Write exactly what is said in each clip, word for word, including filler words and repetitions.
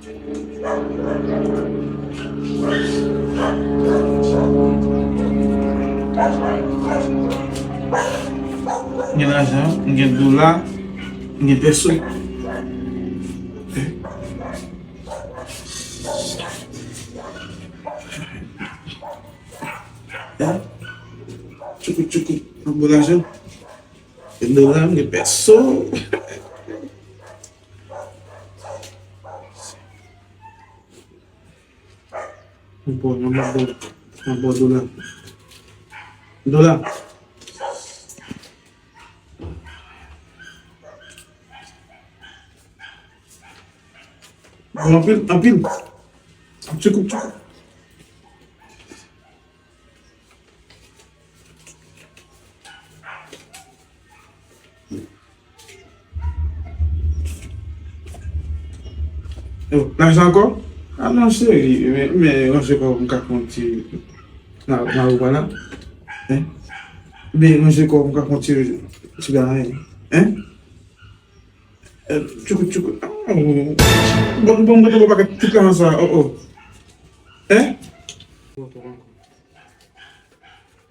M gen lajan, m gen dola, m gen pèso. Ya. Tchoukou, tchoukou. M gen lajan. M gen dola, m gen pèso. Bon, mwen ap ba w, mwen ap ba w dola. Dola. Bon, anpil, anpil. Tchoukou, tchoukou. Yo, lajan ankò? A non, cheri, men, men ranje kò w, m ka fè yon ti, nan, nan ou pa la. Hein? Men ranje kò w, m ka fè yon ti, ti bagay. Hein? Eh, tchoukou, tchoukou. Ah, oh. Bon, bon, bon, bon, pakèt tout lajan sa, oh, oh. Hein?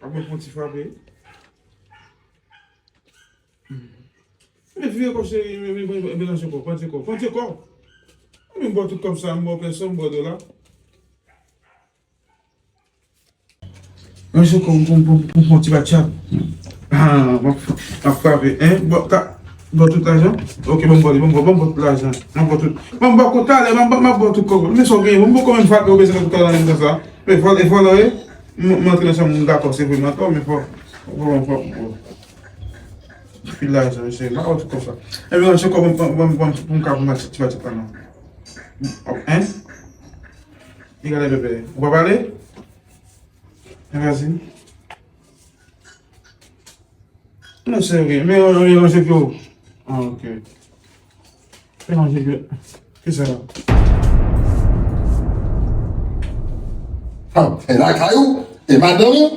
Ap mwen fè yon ti frape. Men vire kò cheri, men, men, men, men ranje kò, ranje kò, ranje kò. Men m ba w tout kòb sa, m ba w pèso, m ba w dola. Ranje kò, m, m, m, m, m fè yon ti batjap. Ah, m ap, m ap frape, hein? Bon, ta, ba w tout lajan? Ok, ban m ba w li, ban m ba w, ban m ba w tout lajan. Ban m ba w tout. Ban m ba w kòb talè, m ap, m ap ba w tout kòb. Men sa w genyen, m poko menm frape, ou bezwen tout lajan nan sa. Men vòlè, vòlè, wi. M, m antre nan chanm, m dakò, se vre, m atò, men fò, fò, fò, fò. Anpil lajan, mesye, m pa konn konsa. Ebyen, se kòman, ban m, ban m, ban m, pou m ka pou m achte ti batjap la, non. Hein? Li gade bebe. Ou pa pale? Men vas-y. Non, serye, men, men, men, men, ah, ok. Mwen manje vye. Kisa? Ah, e lakay ou? E madanm ou?